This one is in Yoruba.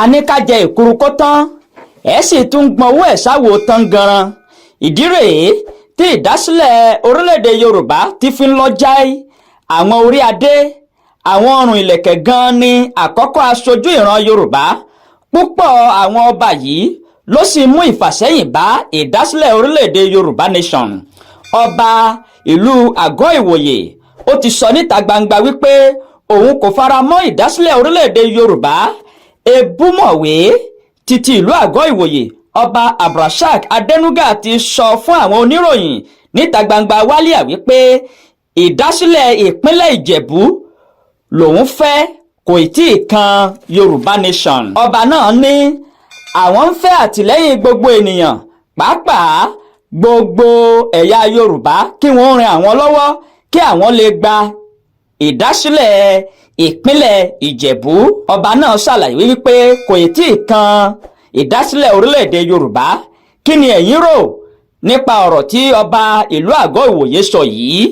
A ní ká jẹ èkuru kó tán, ẹ̀ sì tún gbọ́n owó ẹ̀ sáwo tán ganan. Ìdí rèé tí ìdásílẹ̀ orílẹ̀-èdè Yorùbá ti fi ń lọ jáì. Àwọn orí adé, àwọn ọrùn ìlẹ̀kẹ̀ gan ni àkọ́kọ́ aṣojú ìran Yorùbá. Púpọ̀ àwọn ọba yìí ló sì mú ìfàsẹ́yìn bá ìdásílẹ̀ orílẹ̀-èdè Yorùbá nation. Ọba ìlú Àgọ́ Ìwòye, ó ti sọ níta gbangba wípé òun kò fara mọ́ ìdásílẹ̀ orílẹ̀-èdè Yorùbá. Ebúmọ̀wé títí ìlú Àgọ́ Ìwòye, Ọba Abdulrasaq Adenuga, ti sọ fún àwọn oníròyìn níta gbangba wálíà wípé ìdásílẹ̀ ìpínlẹ̀ Ìjẹ̀bú lòun fẹ́, kò tí ì kan Yorùbá nation. Ọba náà ní àwọn ń fẹ́ àtìlẹ́yìn gbogbo ènìyàn, pàápàá gbogbo ẹ̀yà Yorùbá, kí wọ́n ran àwọn lọ́wọ́ kí àwọn lè gba ìdásílẹ̀ ìpínlẹ̀ Ìjẹ̀bú. Ọba náà ṣàlàyé wípé kò tí ì kan ìdásílẹ̀ orílẹ̀-èdè Yorùbá. Kí ni ẹ̀yin rò nípa ọ̀rọ̀ tí ọba ìlú Àgọ́ Ìwòye sọ yìí?